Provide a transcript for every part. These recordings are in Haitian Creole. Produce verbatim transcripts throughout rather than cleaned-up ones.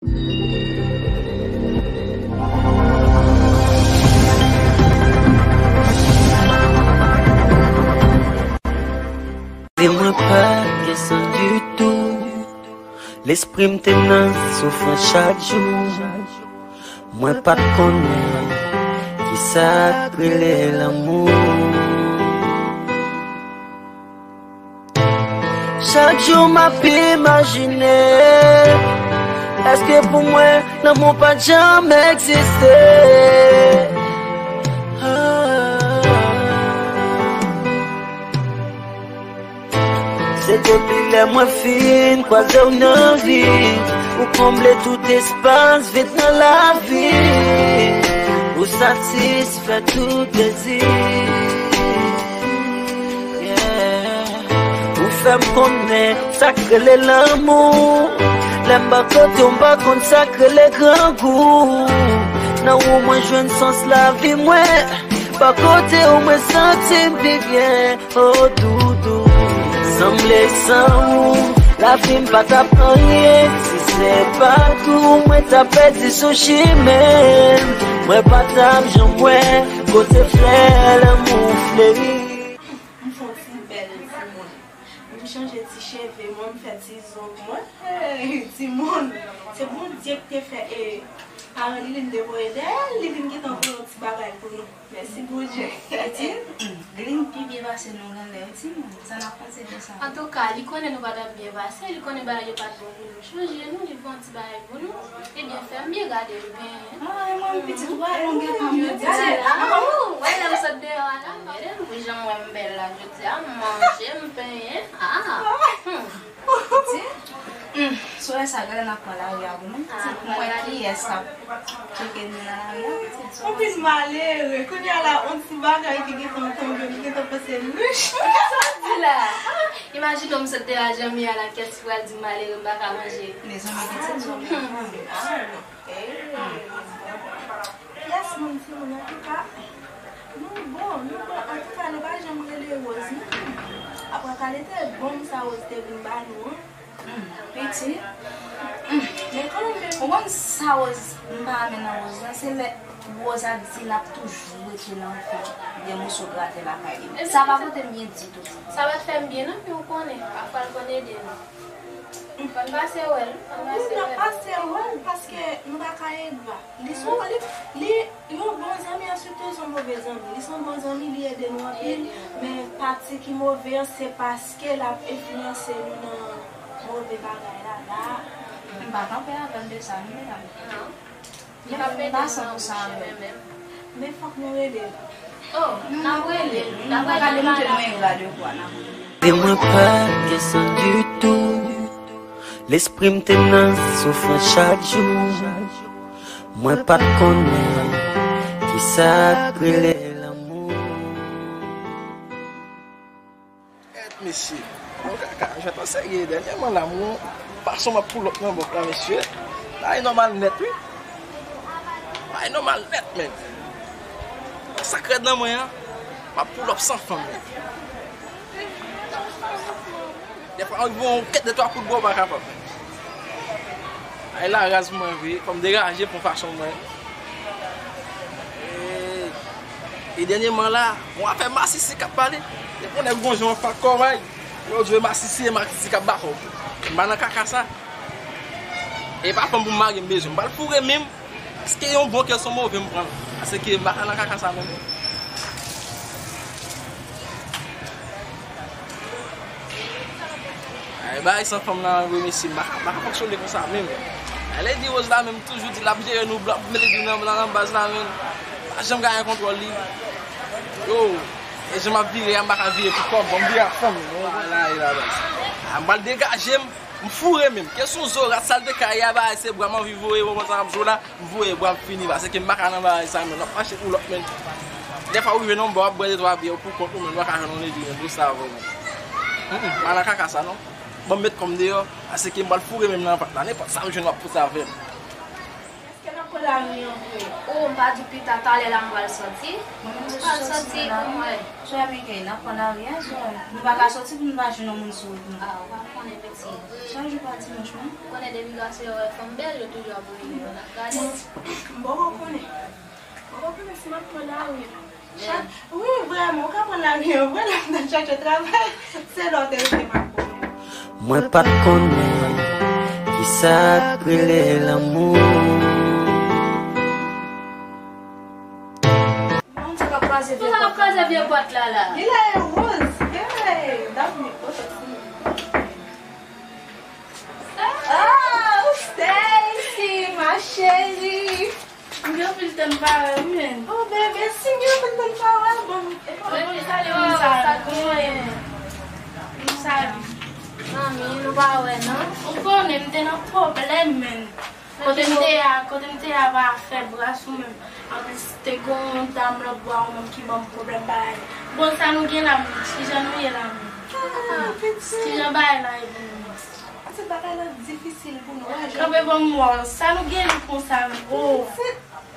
Mwen pa gen sans ditou. Lespri m te nan soufrans chak jou. Mwen pa t konnen kisa k rele lanmou. Chak jou m ap imajine, èske pou mwen lanmou pa t janm egziste? Ah. Se depi lè mwen fin kwaze w nan vi, ou konble tout espas vid nan lavi, ou satisfè tout dezi. Yeah. Ou fè m konnen sa k rele lanmou. Lè m bò kote w, m pa konn sa k rele grangou. Nan ou mwen jwenn sans lavi mwen. Bò kote w, mwen santi m pi byen. Oh doudou, sanble san ou lavi m pa t ap anyen. Si se pa t ou, mwen t ap pèdi sou chimen m. Mwen pa t ap janm wè kote flè lanmou fleri. M fè yon ti bèl timoun. M chanje ti cheve mwen, m fè ti zong mwen. Hey, timoun, se Bondye ki te fè, e, paran Liline te voye dèyè l, Liline gentan voye yon ti bagay pou nou. Mèsi Bondye. Pitit, Liline pi byen pase nou genlè, wi timoun. Sa n ap panse de sa? Antouka, li konnen nou pa t ap byen pase, li konnen bagay yo pa t bon pou nou. Chanje nou, li pran ti bagay pou nou. Ebyen, fè m byen gade l, ou genyen. Ah, e mwen, pitit, ou pa longue pa mwen. Jodi a la, ou wè lè m sot deyò a la, gade m, wi, jan m wè m bèl la, jodi a, m manje, m penyen. Ah, hmm. Pitit, hmm, sou lè sa, gade n ap pran lari a pou nou. Ah, pitit, pou mwen, kiyès k ap tcheke nou nan lari a, pitit. Anpil malere, kounye a la, yon ti bagay ki gentan tonbe, nou gentan panse lich. Sa w di la? Imajine w m sot deyò a jan m ye a la, kiyès ki pral di m malere m pa ka manje? Mezanmi, pitit, ou menm. Pyès moun, timoun, antouka, nou bon, nou bon, antouka, nou pa janm rele Rose, non. Apre kalite bonm sa Rose te vin ba nou an. Hmm, pitit. Hmm. Men kanmenm, ou konn sa Rose, m pa renmen nan Rose lan, se lè Rose ap di l ap toujou rete nan fè de moso gratè lakay li. Sa pa pote m byen ditou. Sa pa t fè m byen non, men ou konnen, pafwa l konn ede nou. Fò n pase wè l, fò n pase wè l. Wi, n ap pase wè l, paske nou pa ka egwa. Li sou, li, li, yon bon zanmi an sitou se yon move zanmi. Li se yon bon zanmi, li ede nou anpil, men pati ki move an, se paske l ap enfliyanse nou nan move bagay la, la. M pa kanpe avè l de sa, non, medam. Non. Li p ap ede nou nan wout chemen menm. Men fòk nou rele l. Oh, n ap rele l. N ap rele l. Li pa ka demontre nou engra de kwa, n ap rele l. E mwen pa gen sans ditou. Lespri m te nan soufrans chak jou. Mwen pa t konnen kisa k rele lanmou. Èt mesye, bon kaka, jwèt lan serye. Dènyèman la, m gon fason m ap pull up nan bòk la, mesye. Bagay nòmal nèt, wi. Bagay nòmal nèt, men. Sa k rèd nan mwen an, m ap pull up san fanm, men. Dèfwa, yon kèt de twa kout bwa, w pa kapab. Ay la raz mwen vre, fò m degaje pou fason mwen. E, e dènyèman la, yon afè masisi k ap pale. Depi yon nèg gon jan w ap pa kòmay, yo di masisi e masisi k ap ba kò w. M pa nan kaka sa. E pa fanm pou m mare m bezwen. M pral foure men m. Èske yon bon kè se yon move m pran? Paske m pa ka nan kaka sa menm. Ay, bagay san fanm nan vre, mesye, m pa ka, m pa ka fonksyone konsa menm. Lady Rose la menm, toujou di l ap jere nou, l ap mete nou nan, nan, nan baz la menm. Pa janm ka gen kontwòl li. Yo, e jan m ap vire a, m pa ka vire pou kò m, fò m vire ak fanm. Bon, bagay la, la, baz. A, m pral degaje m. M foure menm. Kesyon zo rat sa l te ka ye a, bagay se bra m anvi voye moman sa m ap jwe la, m voye bra m fini, paske m pa ka nan bagay sa menm, n ap mache pou lòt menm. Dèfwa ou rive nan yon ba, w ap bwè de twa byè, ou pou kont ou menm, ou pa ka jwenn yon nèg ki renmen sa avè w menm. Mm, mm, pa nan kaka sa non. Ban m met kò m deyò, paske m pral foure menm nan pat la, nenpòt sa m jwenn w ap pote avè m. Pran lari an vre. O, m pa di pita, talè la m pral sòti. M pral sòti pou m wè. Sou Miguel, n ap pran lari a, sou. Nou pa ka sòti pou nou pa jwenn yon moun sou wout nou. A, ou pa konnen piti. Chak jou pa dimanch, non? Ou konnen depi gason yo wè fanm bèl, yo toujou ap rele yo, n ap gade. M poko konnen. M poko konnen si m ap pran lari a. Chak, wi, vrèman, ou ka pran lari an vre, lè w nan chèche travay, se lè w te rete m ap pran. Mwen pa t konnen kisa k rele lanmou. Moun sa k ap kraze vye pòt la, la. Li la e woz. Hey, Daphne, pote ti. Ah, Stacy, ma chérie. M gen anpil tan m pa wè w, men. Oh, bebe, si m gen anpil tan m pa wè w, bon, e pa bon, salye moun sa yo. Sa yo. Mami, nou pa wè, non? Ou konnen, m te nan pwoblèm, men. Kote m te a, kote m te a pa fè bras ou menm. Anplis, te gon dam lòt bò a ou menm ki ban m pwoblèm bagay. Bon, sa nou gen la, men? Kijan nou ye la, men? Ah, piti. Kijan bagay la ye pou nou? Pitit, bagay la difisil pou nou. Kanpe ban m wè w. Sa nou gen li konsa menm? Oh.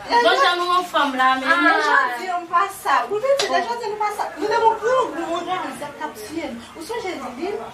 Bon, jan nou yon fanm la, men. Ah, men jodi an m pa sa. Wi, pitit, lè jodi an nou pa sa. Nou te gon gwo, gwo razèt k ap tiye n. Ou sonje Didine?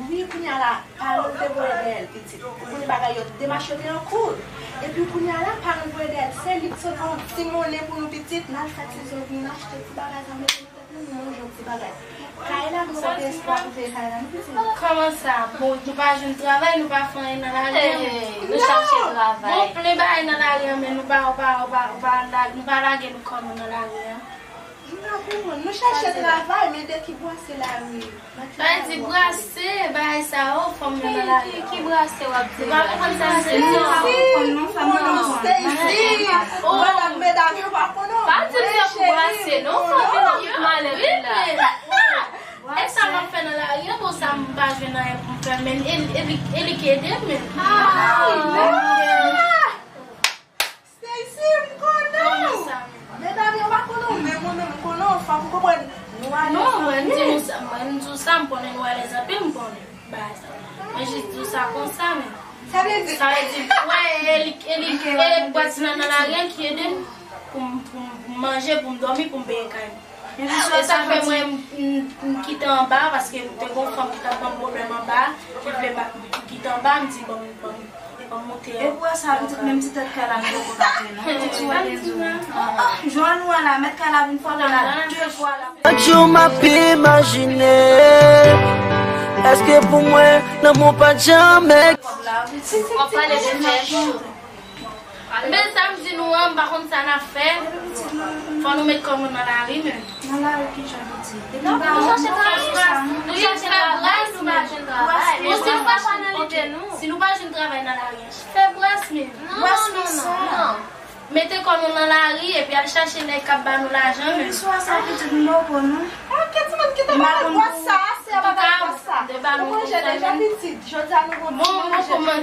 Wi, kounye a la, paran l te voye dèyè l, pitit. Ou konnen bagay yo, demach yo te an kou. Epi kounye a la, paran l voye dèyè l. Se li k sot an ti monnen pou nou, pitit. N al fè ti zòt, nou achte ti bagay sa, mete nan tèt nou, nou manje yon ti bagay. Kay la, nou pa gen espwa pou peye kay la, non, pitit. Kòman sa? Bon, nou pa jwenn travay, nou pa fè anyen nan lari an. Hey, nou chache travay. Bon, plen bagay nan lari an, men nou pa, nou pa, nou pa, nou pa la-, nou pa lage nou kò nou nan lari an. M pa konprann. Nou chache travay, men de ki bwase lari? Sa vle di brase, bagay sa yo, fanm yo nan lari. Ki, ki brase w ap di la? Ou pa konprann sa m di non? Si, konnen w, Stacy. Madanm, medam yo pa konnen w. Pa di m se pou brase non, fanm yo nan tout malèt la. E sa m ap fè nan lari an, bon, sa m pa jwenn anyen pou m fè, men e, e li, e li ki ede m, men. Ah! Stacy, m konnen w! Medam yo pa konnen w, men mwen menm m konnen w, fòk ou konprann. Nou alèz anpil. Non, mwen di nou sa, mwen di w sa, m konnen nou alèz anpil, m konnen bagay sa. Mwen jis di w sa konsa, men. Sa vle di, sa vle di, wè, e li, e li, e bwat la nan lari an ki ede m pou m, pou m, pou m manje, pou m dòmi, pou m peye kay mwen. E sa fè mwen, m, m kite anba, paske m te gon fanm ki t ap ban m pwoblèm anba, ki vle ba, ki kite anba, m di, bon, bon, bon, moute. E pou wè sa, pitit, menm ti tèt kay la, nou poko ka peye, non. Pitit, ou wè gen zo. Ah, ah, jan nou wè la, mèt kay la vin frape la de fwa la. Chak jou m ap imajine, èske pou mwen, lanmou pa t janmen. W ap pale de fè cho. Men sa m di nou an, m pa konn sa n ap fè. Fò nou met kò nou nan lari menm. Nan lari kijan nou di? Depi nou pa, nou chache travay, nou chache travay, nou pa jwenn travay. Bon, si nou pa jwenn, ok, si nou pa jwenn travay nan lari an, fè bras menm. Non, non, non, non. Mete kò nou nan lari epi al chache nèg k ap ba nou lajan menm. Emisyon an sa pitit nou poko non. Ok, timoun, kite bagay bwat sa, se bagay bwat sa. Ou manje deja pitit, jodi a nou gon ti manje. Bon, bon, kòman?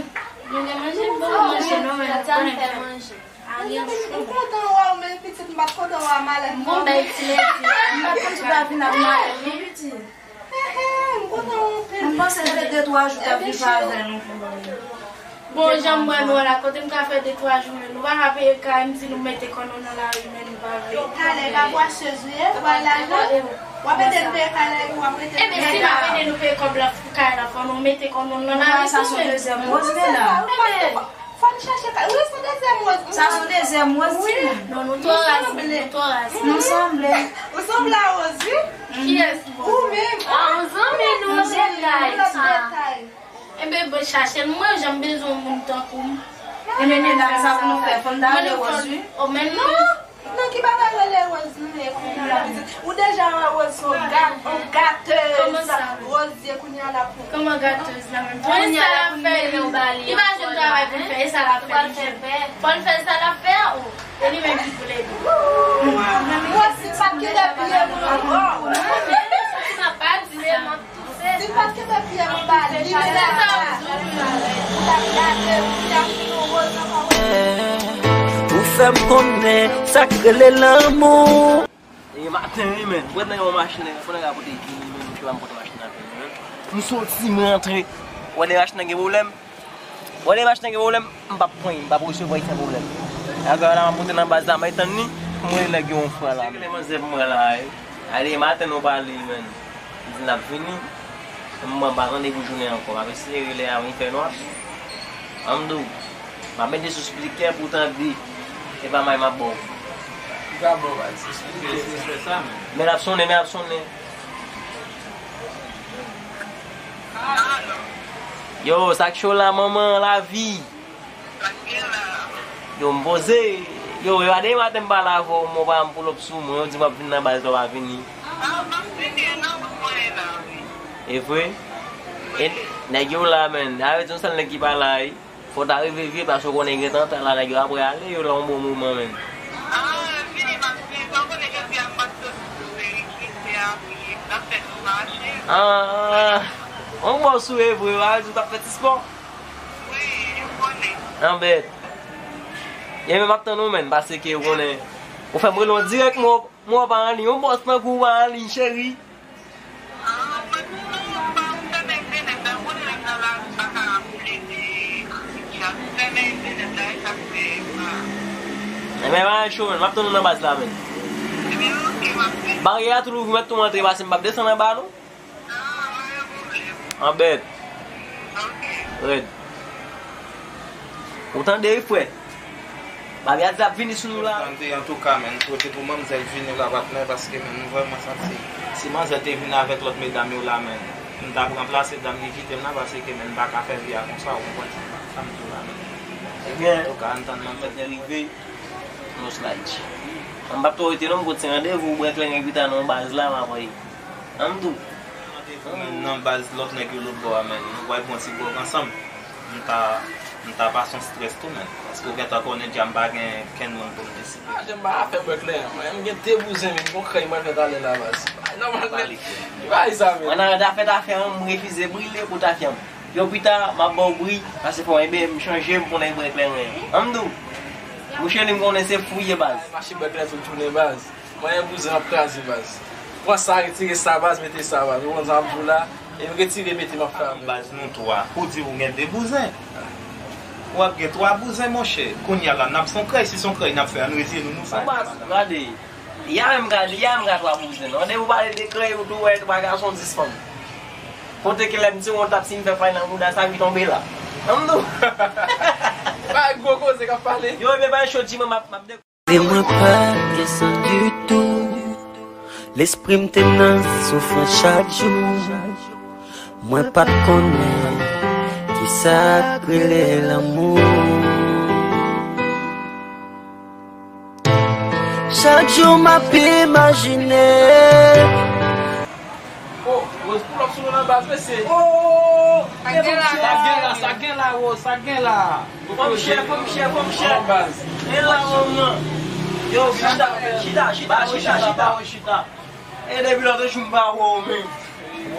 Nou gen manje, bon, manje, non, men nou konnen fè manje. Anyen. M kontan wè w, men pitit, m pa t kontan wè w a malèt non. Bon, bèl ti ledi. M pa t konn si w ta vin ak malèt non, pitit. Ehe, m kontan wè w anpil. M panse se de twa jou w t ap viv avè nou pou. Bon, jan m wè nou la, kote m ka fè de twa jou, men nou pa ka peye kay, m di nou mete kò nou nan lari, men nou pa vle. Talè, pa bwasèz ou ye, ou al lajan. W ap ede n peye kay la, epi w ap rete. Ebyen, si n ap ede nou peye kòb la, kay la, fò nou mete kò nou nan lari tou, men. Sa se yon dezyèm woz, men la. Fò n chache kay. Wi, se dezyèm woz. Sa se dezyèm woz, wi. Non, nou twò raz, nou twò raz. Nou sanble. Ou sanble a woz, wi. Kiyès? Ou menm. Ah, ou zanmi nou, nou zanmi nou, lòt detay. Enben, bon, chache l, mwen, jan m bezwen yon moun tankou m. Enben, medam, sa pou nou fè, fò n ta rele woz, wi. O, men non. Non, ki bagay rele woz nou ye kounye a la, pitit? Ou deja wè woz se yon gat-, yon gatèz. Kòman sa? Woz ye kounye a la pou. Kòman gatèz la menm? Kounye a la pou nou mete yon bali. Li pa jwenn travay pou l fè, e sa l ap fè, li jwenn. Fò l fè sa l ap fè a, o. E li menm ki pou l ede. Woz, si pa t kite pye mwen ankò. Si pa t kite pye m anba limyè a, ou t ap gade, ou t ap vin yon woz ankò. Ou fè m konnen sa k rele lanmou. E maten wi, men. Mwen nan yon machin, pandan y ap pote vini, men, m pa pote machin nan vini, men. M soti, m rantre. Wè, lè machin nan gen pwoblèm. Bon, demach nan gen pwoblèm, m p ap pran, m p ap resevwa l san pwoblèm. Agora la, m ap monte nan baz la, m ap tann li, pou m rele nèg yo yon fwa la. Se rele manzè pou mwen la, wi. Ale, maten nou pale, menn. Li di l ap vini. M pran pa randevou jounen ankò. M ap eseye rele avan li fè nwa. An m di w, m ap mete sou spikè pou w tande. E pa may m ap ba w. Ou ka ba w, baz, sou spikè. Men l ap sonnen, men l ap sonnen. Yo, sa k cho la, manman, lavi? Yo, m poze. Yo, e pa demen maten m pale avè w, men w pa janm pull up sou mwen. Yo di m ap vin nan baz la, w pa vini. E vre? E nèg yo la, menn. Avè di yon sèl nèg ki pa la, wi. Fò w ta rive vye, paske w konnen gentan ta la, nèg yo apre ale, yo la yon bon moman, menn. Ah, yon bò sou e vre, w a di w t ap fè ti spò. Anbèt. Ebyen, m ap tann ou, menn, paske w konnen. Ou fè m rele w dirèk, mwen, mwen pa anliy. Yon bòs tankou w pa anliy, cheri. Ebyen, pa cho, menn. M ap tann ou nan baz la, menn. Baryè a tou louvri, mèt tou antre, paske m p ap desann anba, non. Anbèt. Rèd. Ou tande, wi, frè? Babya di l ap vini sou nou la. Tande, antouka, menn, swete pou manzè vini la, patnè, paske, menn, m vrèman santi, si manzè te vin avèk lòt medam yo la, menn, m t ap ranplase dam ki kite m nan, paske, menn, m pa ka fè vi a konsa, ou konprann sa m di w la, menn. Ebyen, antouka, ann tann manzè rive. Nos light. M p ap twò rete non, m gon ti randevou, bwè kleren pita nan baz la, m ap wè. An m tou. Randevou, menn, nan baz lòt nèg yo lòt bò a, menn. Nou pral pran ti gwòg ansanm. M ta, m ta pase yon strès tou, menn. Paske w gentan konnen dja m pa gen kenn moun pou m deside. Ah, jan m pa fè bwè kleren. Mwen, m gen de bouzen, menn. Gon krèy mwen fè talè la, baz. Ay, nòmal nèt. Ki bagay sa, menn? Mwen nan afè, afè an, m refize brile pou tafya m. Yo, pita, m ap ba w bri, paske fò, ebyen, m chanje, m konnen bwè kleren. An m di w, mouche li m konnen se fou ye baz. Mache bwè kleren tout jounen baz. Mwen, yon bouzen ap kraze baz. Pran sa, retire sa baz, mete sa baz. Ou konn sa m di w la, e m retire, mete, m ap fè avè w. Baz nou twa. Pou di ou gen de bouzen. W ap gen twa bouzen, monchè. Kounye a la, n ap son krèy, si son krèy n ap fè, ann retire nou, nou fè. Baz, gade. Ya menm ka, ya menm ka twa bouzen. An depi w pale de krèy, ou tou wè twa gason, dis fanm. Kote ke lè m di w yon tap si m fè fay nan bouda sa ki tonbe la. An m di w. Bay gwo koze k ap pale. Yo, ebyen bay cho, G-Man, m ap, m ap de- E mwen pa t gen san ditou. Lespri m te nan soufrans chak jou. Mwen pa t konnen kisa k rele lanmou. Chak jou m ap imajine. Oh, Rose pull up sou nou nan baz, mesye. Oh, sa gen la, sa gen la, sa gen la, Rose, sa gen la. Fò m chè, fò m chè, fò m chè. Nan baz. E la, manman. Yo, chita, chita, chita, chita, chita. E depi lòt jou m pa wè w menm.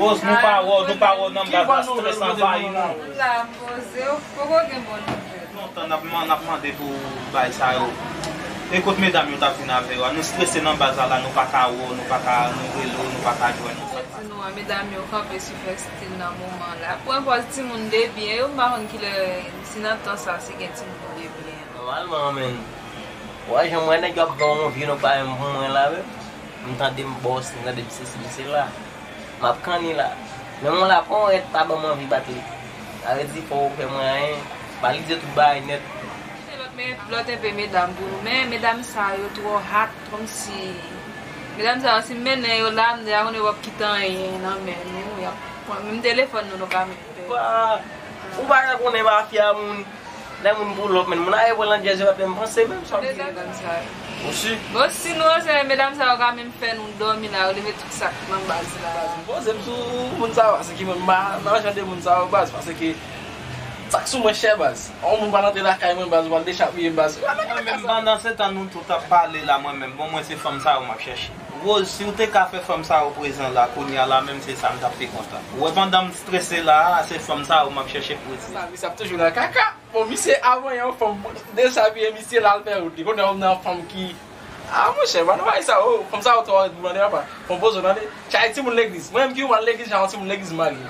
Rose, nou pa wè w, nou pa wè w nan baz la, strès anvayi nou. M la, m poze, w poko gen bon nouvèl. Lontan n ap man-, n ap mande pou bay sa yo. E kot medam yo t ap vin avè yo a? Nou strese nan baz la, la, nou pa ka wè w, nou pa ka, nou rele w, nou pa ka jwenn ou. Mwen di nou an, medam yo kanpe sou fè stil nan moman la. Pou enpòz timoun de byen yo, m pa konn kilè, si nan tan sa, si gen timoun de byen. Nòmalman, menn. Wè, jan m wè nèg yo ap ba w yon vye nonm parèy m pou mwen la, menm. M tande m bòs, m tande m sesi, m sela. M ap kanni la. Men mwen la, pran yon rèt pa ban m anvi bat li. Sa vle di, fò w fè mwen anyen. Ba li di tout bagay nèt. Lòt, men, lòt enpe medam pou nou. Men medam sa yo twò hat, kòmsi. Medam sa yo, si m mennen yo la, m deja konnen yo p ap kite anyen nan men nou. Y ap pran menm telefòn nou, nou ka menm pèdi. Ou pa, ou pa ka konnen mafya moun. Lè moun pull up, menn, moun a ye pran landjèz, yo pa t menm panse menm sa m di. Medam sa yo. Ou si? Bon, si nou se medam sa yo ka menm fè nou dòmi la, yo leve tout sa k nan baz la. Baz, m poze m sou moun sa yo, paske mwen, m pa nan jan de moun sa yo, baz, paske sa k sou mwen chè, baz. Yon moun pral antre lakay mwen, baz, ou pral dechapiye m, baz. Mwen menm, pandan se tan nou tout ap pale la, mwen menm, bon, mwen se fanm sa yo m ap chèche. Rose, si w te ka fè fanm sa yo prezan la, kounye a la menm, se sa m t ap pi kontan. Ou wè, pandan m strese la a, se fanm sa yo m ap chèche prezan. Sa, misye ap toujou nan kaka. Bon, misye, avan yon fanm dezabiye misye, l al fè wout li. Kounye a, ou nan fanm ki, a, monchè, pa nan bagay sa, o, fanm sa yo twò rèd pou tande, papa. Fò poze w tande. Chay timoun legliz. Mwen menm ki ou al legliz, chay yon timoun legliz m al ye.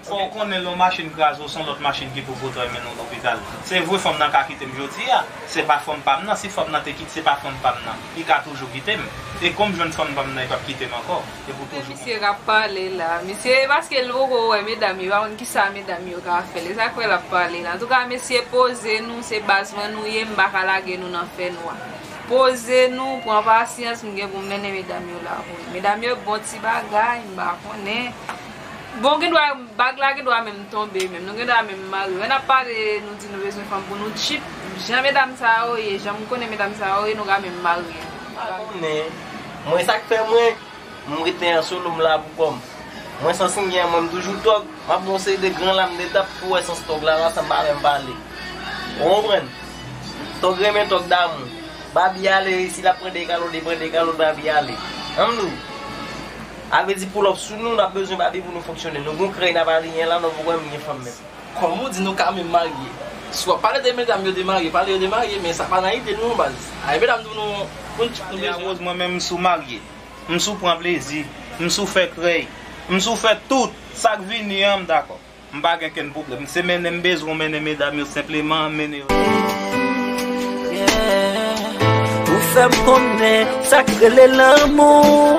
Fò w konnen lè yon machin kraze w, se yon lòt machin ki pou pote w e mennen w lopital. Se vre fanm nan ka kite m jodi a, se pa fanm pa m nan. Si fanm nan te kite, se pa fanm pa m nan. Li ka toujou kite m. E kòm jwenn fanm pa m nan, li p ap kite m ankò. Se pou toujou. Misye k ap pale la. Misye, paske l poko wè medam yo, pa konn kisa medam yo ka fè l. E sa k fè l ap pale la. Antouka, mesye, poze nou, se baz mwen nou ye, m pa ka lage nou nan fènwa. Poze nou, pran pasyans, m gen pou m mennen medam yo la pou nou. Medam yo bon ti bagay, m pa konnen. Bon, gen dwa bag la gen dwa menm tonbe menm. Nou gen dwa menm marye. Lè n ap pale, nou di nou bezwen fanm pou nou tchip. Jan medam sa yo ye, jan m konnen medam sa yo ye, nou ka menm marye. M pa konnen. Mwen, sa k fè mwen, m rete an solo, m la pou kò m. Mwen, sans m gen an mwen, m toujou tòg. M ap ba w yon seri de gran lam de tap pou w wè sans tòg la, la, san m pa menm pale. Ou konprann? Tòg renmen tòg damou. Babi ale, si l ap pran de kalòt, li pran de kalòt, Babi ale. An m di w. A vle di pull up sou nou, n ap bezwen Babi pou nou fonksyone. Nou gon krèy n ap aliyen la, nou poko wè m gen fanm menm. Kòm ou di nou ka menm marye. Si w ap pale de medam yo de marye, pale yo de marye, men sa pa nan ide nou baz. Ay medam di nou, nou, nou bezwen. Rose, mwen menm m sou marye. M sou pran plezi. M sou fè krèy. M sou fè tout. Sa k vini an, m dakò. M pa gen kenn pwoblèm. Se mennen m bezwen w mennen medam yo senpleman, mennen yo. Yeah. Ou fè m konnen sa k rele lanmou.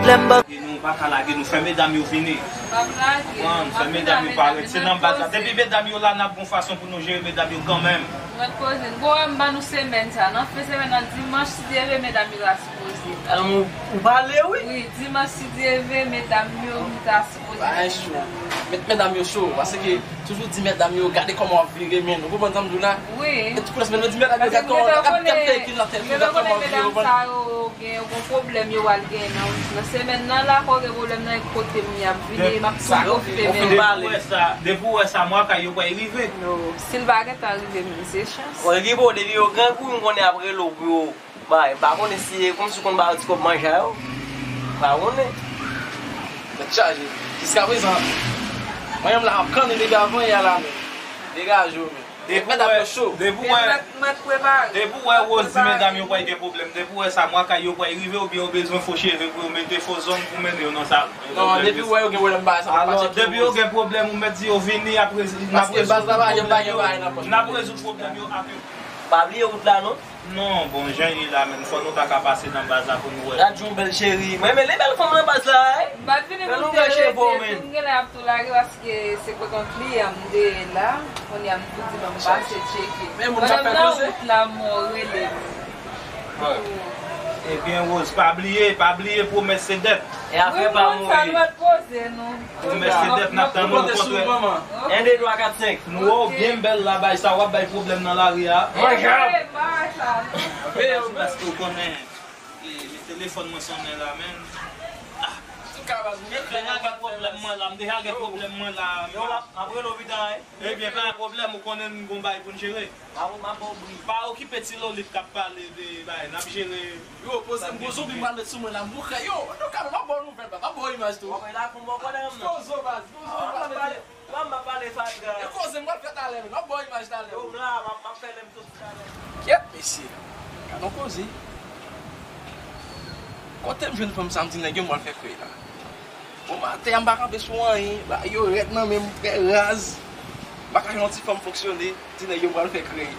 Lè m ba. E nou pa ka lage nou, fè medam yo vini. M ap lage. Konprann, fè medam yo parèt. Se nan baz la. Depi medam yo la, n ap gon fason pou nou jere medam yo kanmenm. Mwen poze. Bon, m ban nou semèn sa. Nan fen semèn nan, dimanch, si Dye vle, medam yo la sipoze. Alò, ou, ou pale, wi. Wi, dimanch, si Dye vle, medam yo, nou ta sipoze. Bagay cho. Met medam yo cho, paske toujou di medam yo, gade kòman w ap vire men. Ou konprann sa m di w la? Wi. E ti koulès men nou di medam yo, gade kòman w ap tèt tèt nan tèt yo, gade kòman w ap vire, ou konprann? Gen, yo gon pwoblèm yo pral gen nan, nan semèn nan la, fò gen pwoblèm nan, e kote m y ap vini, m ap tou pwofite men. Depi w wè sa, depi w wè sa, mwa kay yo pral rive. No, si l pa gentan rive menm, se chans. Bon, li bon, depi yo grangou, m konnen ap rele w pou yo bay. M pa konnen si e kòmsi w konn ba yo ti kòb manje a yo. M pa konnen. Tèt chaje. Jiskaprezan, mwen menm la, m ap kanni depi avan yè la menm. Degaje w menm. Depi w wè, depi w wè, depi w wè Rose di medam yo pral gen pwoblèm, depi w wè sa, mwa kay yo pral rive oubyen yo bezwen fo cheve pou yo mete fo zong pou mennen yo nan salon. Non, depi w wè yo gen pwoblèm, bagay sa pa tcheke. Alò, depi yo gen pwoblèm, ou mèt di yo vini, apre, n ap rezoud pwoblèm yo, n ap rezoud pwoblèm yo ak yo. Pa bliye wout la, non. Non, bon, jan l ye la menm, fò nou ta ka pase nan baz la pou nou wè. Gad yon bèl cheri. Mwen renmen bèl fanm nan baz la, wi. M pa t vini pou m te rete, si m genlè ap tou lage, paske se kot yon kliyan m te ye la. Kounye a m tou di ban m pase tcheke. Men moun k ap fè koze. Pandan m nan wout la, m wè w rele m. Ebyen, Rose, pa bliye, pa bliye pwomès se dèt. E afè pa mouri. Wi, moun sa nou mèt poze nou. Ou mèt se dèt n ap tann ou kontre. En, de, twa, kat, senk. Nou wè w byen bèl la, bay sa w ap bay pwoblèm nan lari a. Manje! Paske w konnen, e, telefòn mwen sonnen la, men. Ah. Deja gen pwoblèm mwen la, m deja gen pwoblèm mwen la. Yo la, m ap rele w pita, wi. Ebyen, pa gen pwoblèm, ou konnen n gon bagay pou n jere. Pa okipe ti Lolit k ap pale de bagay, n ap jere. Yo, poze m, gwo zonbi m pral met sou mwen la, m bouke. Yo, nou ka, m ap ba w nouvèl, m ap ba w imaj tou. Pozo, baz, pozo, baz. Yo, koze m pral fè talè, m ap ba w imaj talè. Kyèt, mesye. Gad yon koze. Kote m jwenn fanm sa, m di nèg yo m pral fè krèy la. Bon, maten an, m pa kanpe sou anyen. Bagay yo rèd nan men m, trè raz. M pa ka jwenn yon ti fanm fonksyone. Di nèg yo m pral fè krèy.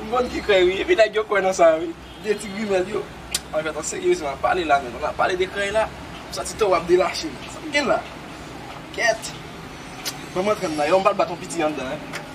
M konn ki krèy, wi. Epi nèg yo kwè nan sa, wi. De ti grimèl yo. An fèt, an seryezman, pale la menm. N ap pale de krèy la. M santi tò w ap delache m. Sa m gen la? Kèt. Ban m antre anndan. Yo, m pral bat yon piti anndan, en.